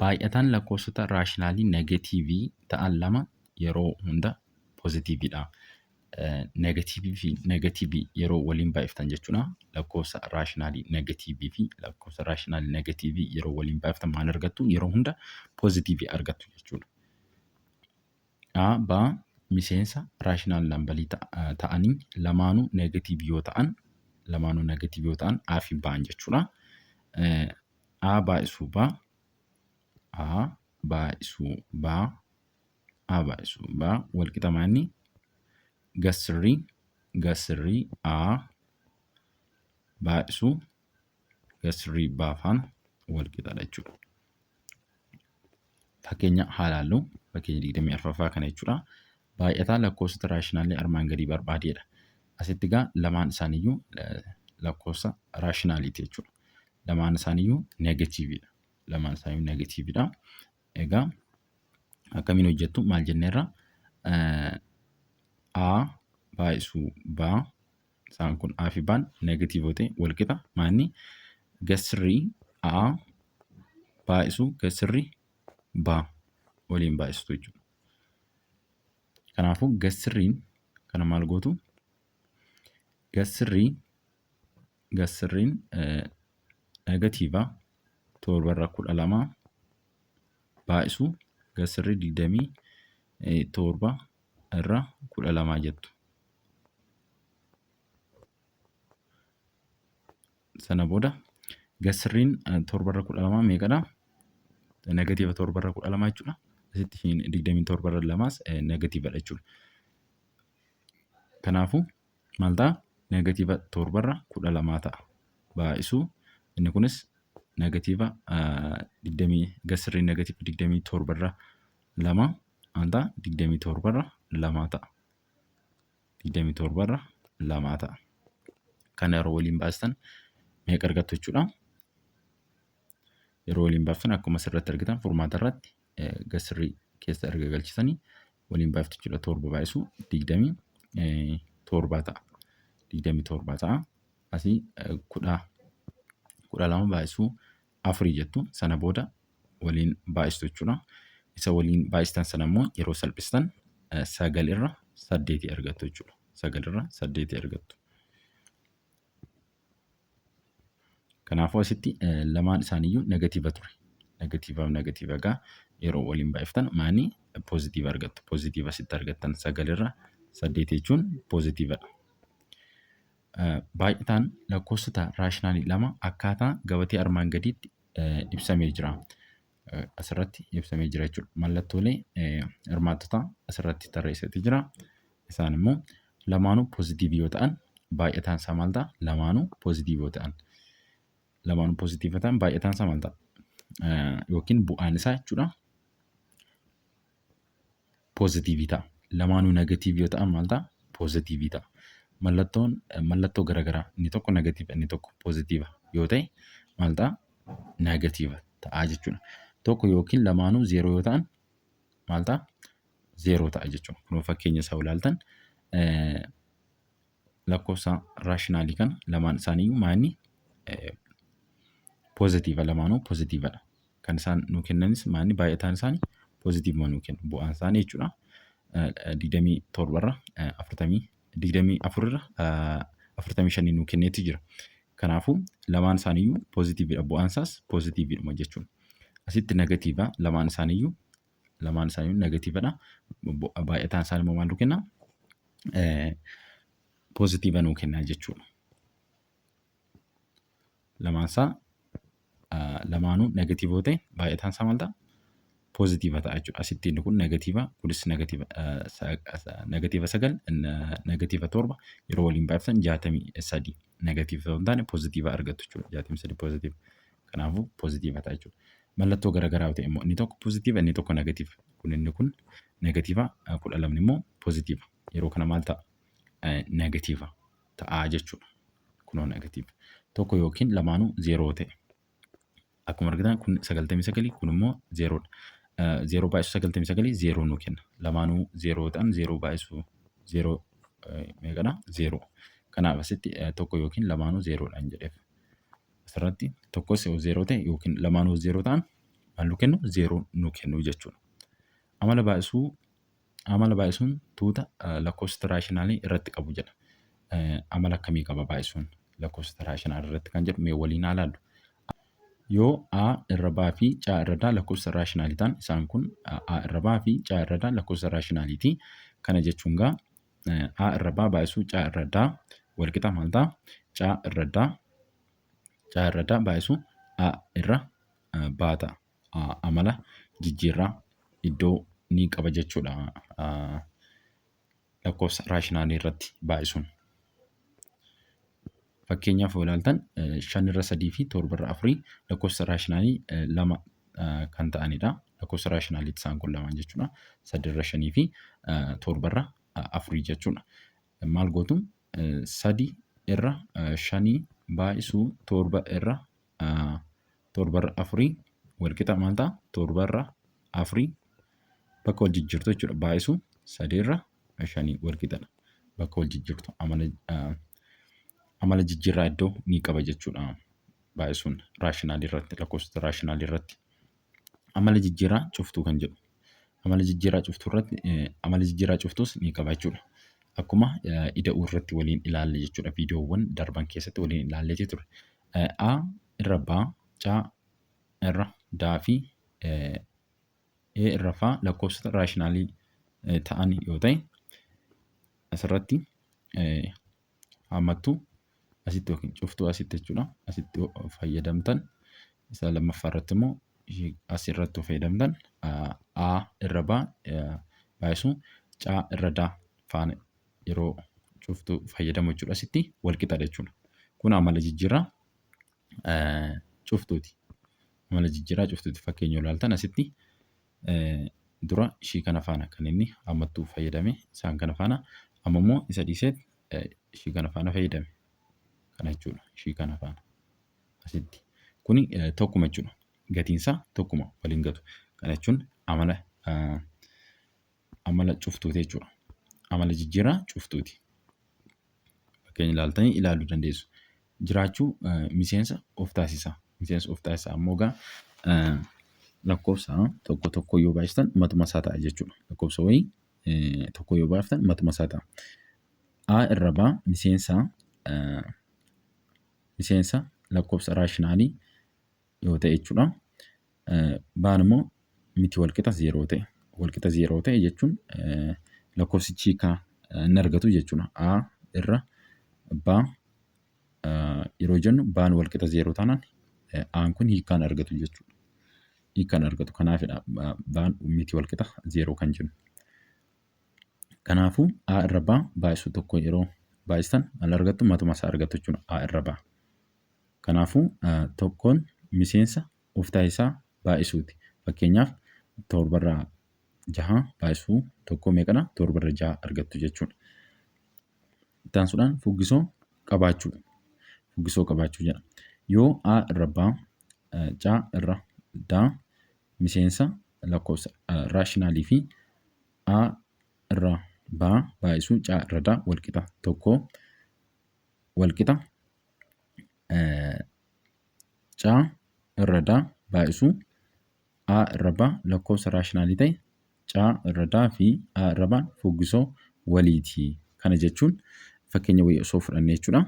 Baay'ataan lakkoofsota raashinaalii negatiivii ta'an lama yeroo hunda poozitiiviidha. Negatiivii fi negatiivii yeroo waliin baay'iftan jechuudha. Lakkoofsa raashinaalii negatiivii fi lakkoofsa raashinaalii negatiivii yeroo waliin baay'iftan maal argattu? Yeroo hunda poozitiivii argattu jechuudha. A, B miseensa raashinaal nambarii ta'anii lamaanuu negatiivii yoo ta'an, lamaanuu negatiivii yoo ta'an A fi B'n jechuudha. A baay'isuu B, A baay'isuu B, A baay'isuu B wal qixa maanni gasirrii gasirrii A baay'isuu gasirrii B faana wal qixadha jechuudha. Fakkeenya haa ilaallu. Fakkeenya 24ffaa kana jechuudha. Baay'ataa lakkoofsota raashinaalii armaan gadii barbaadeedha. Asitti egaa lamaan isaaniiyyuu lakkoofsa raashinaaliiti jechuudha. Lamaan isaaniiyyuu negatiiviidha. Lamaan isaaniiyyuu negatiiviidha. Egaa akkamiin hojjettu maal jenneerra? A baay'isuu B, isaan kun A fi B'n negatiiva yoo ta'e wal qixa maanni gasirrii A baay'isuu gasirrii B waliin baay'istu jechuudha. Kanaafuu gasirriin kana maal gootu? Gasirrii gasirriin negatiiva 7 irra 12 baay'isuu gasirrii 27 irra 12 jettu. Sana booda gasirriin 7 irra 12 meeqadha? Negatiiva 7 irra 12 jechuudha. Asitti ishiin 27 irra 2s negatiivadha jechuudha. Kanaafuu maal ta'a? Negatiiva 7 irra 12 ta'a. Baay'isuu inni kunis negatiiva 20 gasirriin negatiiva 27 irra 2 maal ta'a? 27 irra 2 ta'a. 27 irra 2 ta'a. Kana yeroo waliin baastan meeqa argattu jechuudha? Yeroo waliin baaftan akkuma asirratti argitan furmaata irratti gasirrii keessa erga galchitanii waliin baaftu jechuudha. 7 baay'isuu 27 ta'a. 27 ta'a. Asii 12 baay'isuu 4 jettu, sana booda waliin baay'istu jechuudha. Isa waliin baay'istan sana immoo yeroo salphistan 9 irra 8 argattu jechuudha. 9 irra 8 argattu. Kanaafuu asitti lamaan isaaniiyyuu negatiiva ture. Negatiivaaf negatiiva egaa yeroo waliin baay'iftan maanii poozitiiva argattu. Poozitiiva asitti argattan 9 irra 8 jechuun poozitiivadha. Baay'ataan lakkoofsota raashinaalii lama akkaataa gabatee armaan gadiitti ibsamee jira. Asirratti ibsamee jira jechuudha. Mallattoolee hirmaattotaa asirratti tarreessatee jira. Isaan immoo lamaanuu poozitiivii yoo ta'an baay'ataan isaa maal ta'a? Lamaanuu poozitiivii yoo ta'an. Lamaanuu poozitiiva ta'an baay'ataan isaa maal ta'a? Yookiin bu'aan isaa jechuudha. Poozitiivii ta'a. Lamaanuu negatiivii yoo ta'an maal ta'a? Poozitiivii ta'a. Mallattoon mallattoo garaagaraa inni tokko negatiiva inni tokko poozitiiva yoo ta'e maal ta'a? Negatiiva ta'a jechuudha. Tokko yookiin lamaanuu zeeroo yoo ta'an maal ta'a? Zeeroo ta'a jechuudha. Kunoo fakkeenya isaa ilaaltan lakkoofsa raashinaalii kana lamaan isaaniiyyuu maanni poozitiiva, lamaanuu poozitiivadha. Kan isaan nuu kennanis maanni baay'ataan isaanii poozitiivuma nuu kennu bu'aan isaanii jechuudha. 27 irra 40 24 irra 45 nuu kenneetu jira. Kanaafuu lamaan isaaniiyyuu poozitiividha, bu'aan isaas poozitiividhuma jechuudha. Asitti negatiiva, lamaan isaaniiyyuu negatiivadha. Baay'ataan isaanii immoo maal nuu kenna? Poozitiiva nuu kenna jechuudha. Lamaan isaa lamaanuu negatiiva yoo ta'e baay'ataan isaa maal ta'a? Poozitiiva ta'a jechuudha. Asitti inni kun negatiiva, kunis negatiiva, negatiiva 9 negatiiva 7 yeroo waliin baay'iftan 63, negatiiva osoo hin taane poozitiiva argattu jechuudha. 63 poozitiiva. Kanaafuu poozitiiva ta'a jechuudha. Mallattoo garaagaraa yoo ta'e immoo inni tokko poozitiiva, inni tokko negatiiva. Kun inni kun negatiiva, 12 immoo poozitiiva. Yeroo kana maal ta'a? Negatiiva ta'a jechuudha. Kunoo negatiiva. Tokko yookiin lamaanuu zeeroo ta'e. Akkuma argitan kun 99, kun immoo zeeroodha. Zeeroo baay'isuu 99 zeeroo nuu kenna. Lamaanuu zeeroo ta'an zeeroo baay'isuu zeeroo meeqadha? Zeeroo. Kanaaf asitti tokko yookiin lamaanuu zeeroodhaan jedheef. Asirratti tokkos yoo zeeroo ta'e yookiin lamaanuu zeeroo ta'an Maal nu kennu? Zeeroo nu kennu jechuudha. Amala baay'isuu amala baay'isuun tuuta lakkoofsota raashinaalii irratti qabu jedha. Amala akkamii qaba baay'isuun lakkoofsota raashinaalii irratti kan jedhu mee waliin haa ilaallu. Yoo A irra B fi C irra D lakkoofsa raashinaalii ta'an, isaan kun A irra B fi C irra D lakkoofsa raashinaaliiti. Kana jechuun gaa A irra B baay'isuu C irra D walqixa maal ta'a? C irra D C irra D baay'isuu A irra B ta'a. Amala jijjiirraa iddoo ni qaba jechuudha lakkoofsa raashinaalii irratti baay'isuun. Fakkeenyaaf yoo ilaaltan, 5/3 fi 7/4 lakkoofsa raashinaalii lama kan ta'anidha. Lakkoofsa raashinaaliiti isaan kun lamaan jechuudha. 3/5 fi 7/4 jechuudha. Maal gootu? 3/5 baay'isuu 7/4 walqixa maal ta'a? 7/4 bakka wal jijjiirtu jechuudha. Baay'isuu 3/5 walqixadha. Bakka wal jijjiirtu amala jijjiirraa iddoo ni qaba jechuudha. Baay'isuun raashinaalii irratti, lakkoofsota raashinaalii irratti. Amala jijjiirraa cuftuu kan jedhu. Amala jijjiirraa cuftuu irratti amala jijjiirraa cuftuus ni qaba jechuudha. Akkuma ida'uu irratti waliin ilaalle jechuudha. Viidiyoowwan darban keessatti waliin ilaalleetii ture. A irra B, C irra D fi E irra F lakkoofsota raashinaalii ta'an yoo ta'e, asirratti hammattuu asitti yookiin cuftuu asitti jechuudha. Asitti fayyadamtan, isa lammaffaa irratti immoo asirratti fayyadamtan, A irra B baay'isuu C irra D faana yeroo cuftuu fayyadamu jechuudha, asitti wal qixadha jechuudha. Kun amala jijjiirraa cuftuuti. Amala jijjiirraa cuftuuti. Fakkeenya yoo ilaaltan, asitti dura ishii kana faana kan inni hammattuu fayyadame isaan kana faana, amma immoo isa dhiisee ishii kana faana fayyadame. Kana jechuudha. Ishii kana faana. Asitti. Kuni tokkuma jechuudha. Gatiinsaa tokkuma, waliin gatu. Kana jechuun amala cuftuuti jechuudha. Amala jijjiirraa cuftuuti. Fakkeenya ilaaltanii ilaaluu dandeessu. Jiraachuu miseensa of taasisa. Miseensa of taasisa ammoo egaa lakkoofsa tokko tokko yoo baay'istan matuma isaa ta'a jechuudha. Lakkoofsa wayii tokko yoo baay'iftan matuma isaa ta'a. A irra B miseensa lakkoofsa raashinaalii yoo ta'e jechuudha. Baan immoo miti walqixa zeeroo ta'e. Walqixa zeeroo ta'e jechuun lakkoofsichi hiikaa hin argatu jechuudha. A irra B yeroo jennu, baan walqixa zeeroo taanaan Aan kun hiikaan argatu jechuudha. Hiikaan argatu. Kanaafidha baan miti walqixa zeeroo kan jennu. Kanaafuu A irra B baay'isuu tokko yeroo baay'istan maal argattu? Matuma isaa argattu jechuudha, A irra B. Kanaafuu tokkoon miseensa of taasisaa baay'isuuti. Fakkeenyaaf, 7/6 baay'isuu tokko meeqadha? 7/6 argattu jechuudha. Itti aansuudhaan fuggisoo qabaachuu. Fuggisoo qabaachuu jedha. Yoo A irra B, C irra D miseensa lakkoofsa raashinaalii fi A irra B baay'isuu C irra D walqixa tokko walqixa C irra D baay'isuu A irra B lakkoofsa raashinaalii ta'e, C irra D fi A irra B fuggisoo waliiti. Kana jechuun fakkeenya wayii osoo fudhannee jechuudha.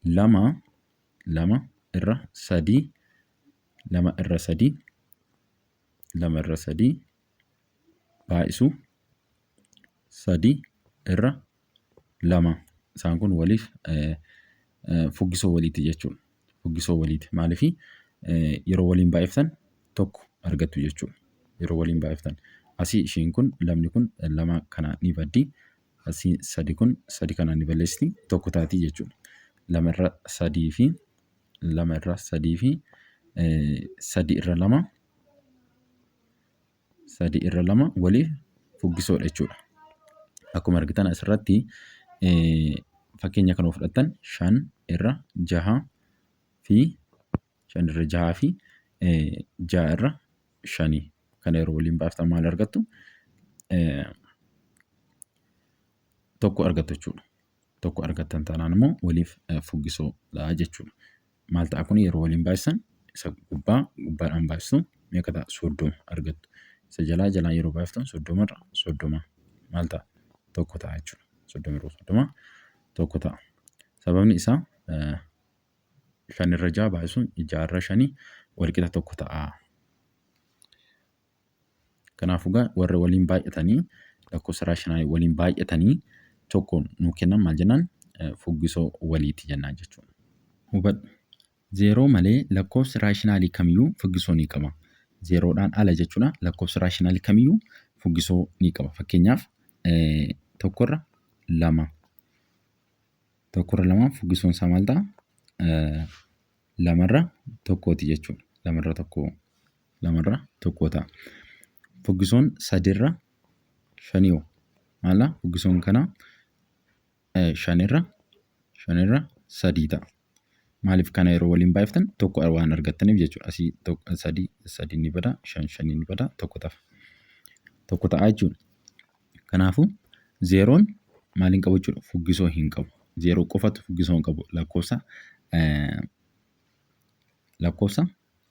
2, 2/3, 2/3, 2/3 baay'isuu 3/2, isaan kun waliif fuggisoo waliiti jechuudha. Fuggisoo waliiti. Maaliif? Yeroo waliin baay'iftan tokko argattu jechuudha. Yeroo waliin baay'iftan. Asii ishiin kun lamni kun lama kana ni baddi. Asii sadi kun sadi kana ni balleessiti, tokko taati jechuudha. 2/3 fi 2/3 fi 3/2, 3/2 waliif fuggisoodha jechuudha. Akkuma argitan asirratti fakkeenya kana fudhattan, 5/6 fi 5/6 fi 6/5 kana yeroo waliin baaftan maal argattu? Tokko argattu jechuudha. Tokko argattan taanaan immoo waliif fuggisoodha jechuudha. Maal ta'a kun yeroo waliin baay'isan? Isa gubbaa gubbaadhaan baay'istu meeqa ta'a? 30 argattu. Isa jalaa jalaan yeroo baay'iftan 30 irra 30 maal ta'a? Tokko ta'a jechuudha. 30 irra 30 tokko ta'a. Sababni isaa 5 irra 6 baay'isuun 6 irra 5 walqixa tokko ta'a. Kanaafuu egaa warra waliin baay'atanii lakkoofsa raashinaalii waliin baay'atanii tokko nuu kennan maal jennaan fuggisoo waliiti jennaan jechuudha. Hubadhu. Zeeroo malee lakkoofsi raashinaalii kamiyyuu fuggisoo ni qaba. Zeeroodhaan ala jechuudha lakkoofsi raashinaalii kamiyyuu fuggisoo ni qaba. Fakkeenyaaf tokkorra lama. Tokkorra lama fuggisoon isaa maal ta'a? Lamarra tokkooti jechuudha. Lamarra tokko lamarra tokko ta'a. Fuggisoon sadirra shanii hoo maala? Fuggisoon kanaa shanirra shanirra sadii ta'a. Maaliif kana yeroo waliin baay'iftan tokko waan argattaniif jechuudha. Asii sadii sadii ni bada, shan shanii ni bada, tokko ta'a. Tokko ta'a jechuudha. Kanaafuu zeeroon maal hin qabu jechuudha? Fuggisoo hin qabu. Zeeroo qofatu fuggisoo hin qabu. Lakkoofsa lakkoofsa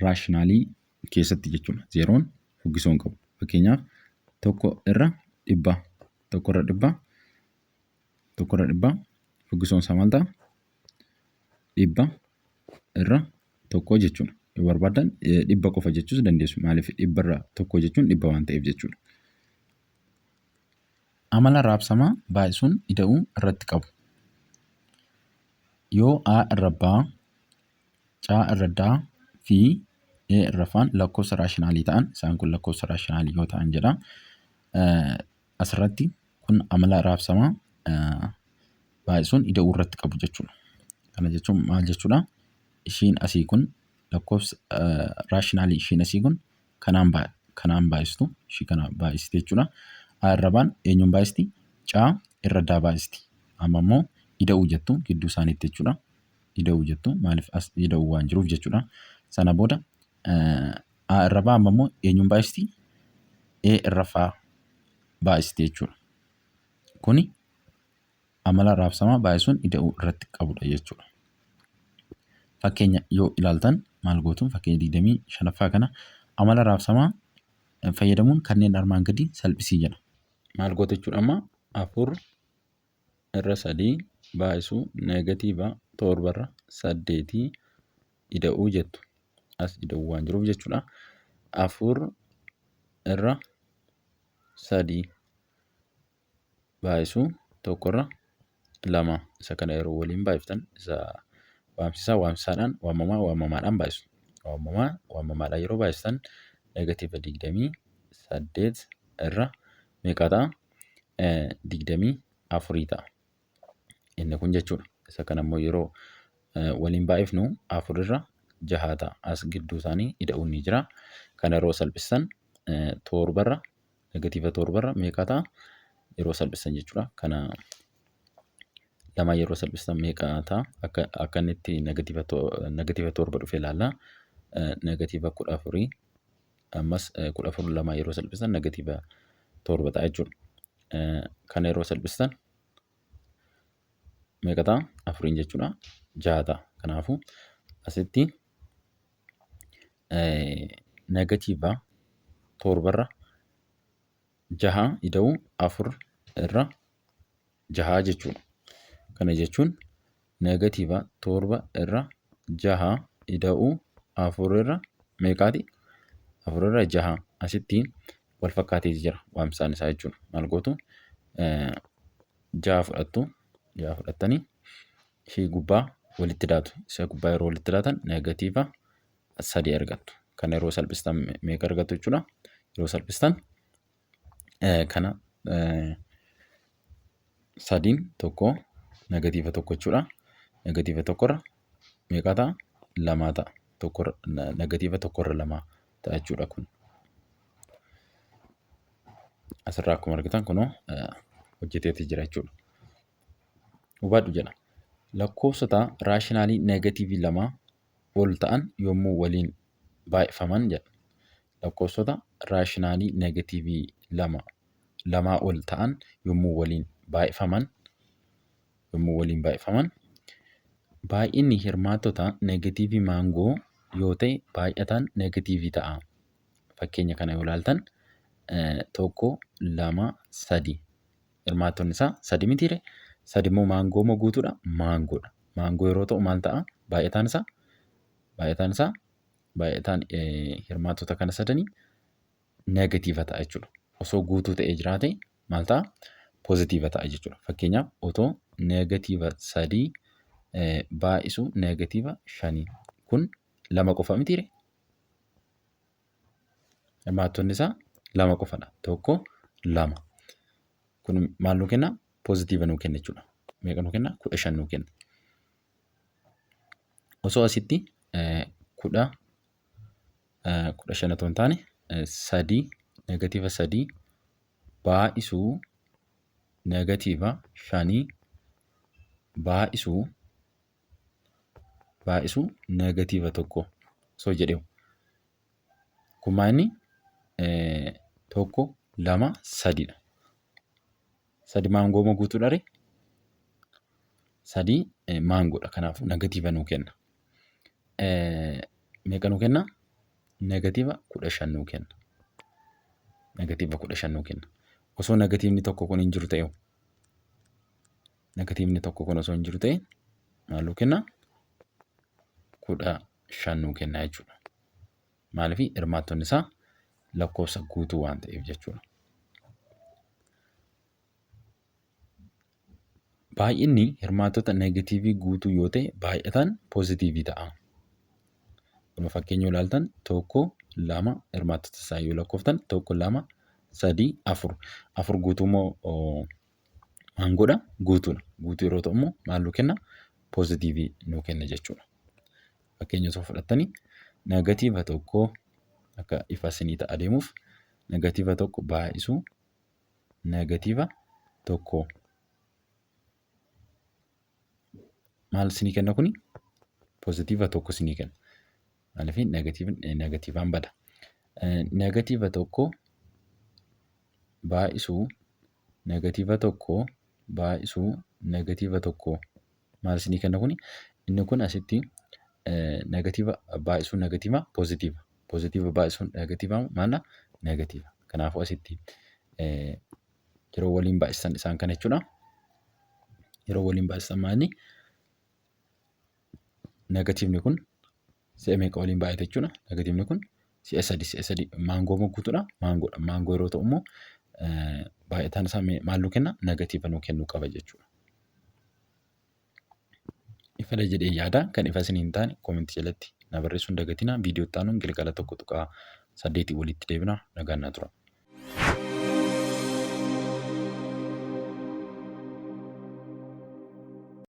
raashinaalii keessatti jechuudha. Zeeroon fuggisoo hin qabu. Fakkeenyaaf tokko irra dhibba tokko irra dhibba tokko irra dhibba fuggisoon isaa maal ta'a? Dhibba irra tokko jechuudha. Yoo barbaaddan dhibba qofa jechuus dandeessu. Maaliif dhibba irra tokko jechuun dhibba waan ta'eef jechuudha. Amala raabsamaa baay'isuun ida'uu irratti qabu. Yoo A irra B, C irra D fi E irra F lakkoofsa raashinaalii ta'an isaan kun lakkoofsa raashinaalii yoo ta'an jedha. Asirratti kun amala raabsamaa baay'isuun ida'uu irratti qabu jechuudha. Kana jechuun maal jechuudha? Ishiin asii kun lakkoofsa raashinaalii ishiin asii kun kanaan kanaan baay'istu ishii kana baay'isti jechuudha. A irra baan eenyuun baay'isti? C irra D baay'isti. Amma immoo ida'uu jettu gidduu isaaniitti jechuudha. Ida'uu jettu maaliif as ida'uu waan jiruuf jechuudha. Sana booda A irra B amma immoo eenyuun baay'isti? E irra F baay'isti jechuudha. Kuni amala raabsamaa baay'isuun ida'uu irratti qabudha jechuudha. Fakkeenya yoo ilaaltan maal gootu fakkeenya 25ffaa kana amala raabsamaa fayyadamuun kanneen armaan gadii salphisii jedha. Maal gootu jechuudha amma afur irra sadii baay'isuu negatiiva torba irra saddeetii ida'uu jettu. As ida'uu waan jiruuf jechuudha. Afur irra sadii baay'isuu tokkorra lama isa kana yeroo waliin baay'iftan isa waamsisaa waamsisaadhaan waamamaa waamamaadhaan baay'isu. Waamamaa waamamaadhaan yeroo baay'istan negatiiva 28 irra meeqa ta'a? 24 ta'a. Inni kun jechuudha. Isa kana immoo yeroo waliin baay'ifnu afur irra jaha ta'a. As gidduu isaanii ida'uun ni jira. Kana yeroo salphistan torbarra negatiiva torbarra meeqa ta'a? Yeroo salphistan jechuudha. Kana lama yeroo salphistan meeqa ta'a? Akka akka inni itti negatiiva torba dhufe ilaalla. Negatiiva 14 ammas 14 lama yeroo salphistan negatiiva torba ta'a jechuudha. Kana yeroo salphistan meeqa ta'a? Afuriin jechuudha. Jaha ta'a. Kanaafuu asitti negatiiva torbarra jaha ida'uu afur irra jaha jechuudha. Kana jechuun negatiiva torba irra jaha ida'uu afur irra meeqaati? Afur irra jaha asitti wal fakkaatee jira waamsaan isaa jechuudha. Maal gootu? Jaha fudhattu. Jaha fudhattanii ishee gubbaa walitti daatu. Isa gubbaa yeroo walitti daatan negatiiva sadii argattu. Kana yeroo salphistan meeqa argattu jechuudha? Yeroo salphistan kana sadiin tokko negatiiva tokko jechuudha. Negatiiva tokkorra meeqa ta'a? Lamaa ta'a. Tokkorra negatiiva tokkorra lamaa ta'a jechuudha kun. Asirraa akkuma argitan kunoo hojjeteeti jira jechuudha. Hubadhu jedha. Lakkoofsota raashinaalii negatiivii lama ol ta'an yommuu waliin baay'ifaman jedha. Lakkoofsota raashinaalii negatiivii lama lamaa ol ta'an yommuu waliin baay'ifaman yommuu waliin baay'ifaman baay'inni hirmaattota negatiivii maangoo yoo ta'e baay'ataan negatiivii ta'a. Fakkeenya kana yoo ilaaltan 1, 2, 3. Hirmaattonni isaa sadi mitiire? Sadi immoo maangoo moo guutuudha? Maangoodha. Maangoo yeroo ta'u maal ta'a? Baay'ataan isaa baay'ataan isaa baay'ataan hirmaattota kana sadanii negatiiva ta'a jechuudha. Osoo guutuu ta'ee jiraate maal ta'a? Poozitiiva ta'a jechuudha. Fakkeenyaaf otoo negatiiva 3 baay'isu negatiiva 5 kun 2 qofa mitiire? Hirmaattonni isaa 2 qofadha. 1, 2. Kun maal nuu kenna? Poozitiiva nuu kenna jechuudha. Meeqa nuu kenna? 15 nuu kenna. Osoo asitti 15 otoo hin taane 3 negatiiva 3 baay'isuu negatiiva 5 baay'isuu negatiiva 1 osoo jedheewu. Kun maal inni 1, 2, 3 dha. 3 maangoo moo guutuudha ree? 3 maangoodha. Kanaafuu negatiiva nuu kenna. Meeqa nuu kenna? Negatiiva 15 nuu kenna. Negatiiva 15 nuu kenna. Osoo negatiivni tokko kun hin jiru ta'e, negatiivni tokko kun osoo hin jiru ta'e maal nuu kenna? 15 nuu kenna jechuudha. Maaliif hirmaattonni isaa lakkoofsa guutuu waan ta'eef jechuudha. Baay'inni hirmaattota negatiivii guutuu yoo ta'e baay'ataan poozitiivii ta'a. Kun fakkeenya yoo ilaaltan 1, 2 hirmaattota isaa yoo lakkooftan 1, 2, 3, 4. 4 guutuu immoo maangoodha guutuudha. Guutuu yeroo ta'u immoo maal nuu kenna? Poozitiivii nuu kenna jechuudha. Fakkeenya osoo fudhattanii negatiiva 1 akka ifa isinii ta'a deemuuf negatiiva 1 baay'isuu negatiiva 1 maal isinii kenna kuni? Poozitiiva 1 isinii kenna. Maaliif negatiivaan bada. Negatiiva 1 baay'isuu negatiiva 1 baay'isuu negatiiva 1 maal isinii kenna kuni? Inni kun asitti negatiiva baay'isuu negatiiva poozitiiva. Poozitiiva baay'isuun negatiiva maala? Negatiiva. Kanaafuu asitti yeroo waliin baay'isan isaan kana jechuudha. Yeroo waliin baay'isan maali? Negatiivni kun si'a meeqa waliin baay'ata jechuudha. Negatiivni kun si'a sadi si'a sadi maangoo moo guutuudha? Maangoodha. Maangoo yeroo ta'u immoo baay'ataan isaa maal nuu kenna? Negatiiva nuu kennuu qaba jechuudha. Ifadha jedhee yaada. Kan ifa isin hin taane koomentii jalatti na barreessuu hin dagatinaa. Viidiyoo itti aanuun gilgaala 1.8 walitti deebina. Nagaan naa tura.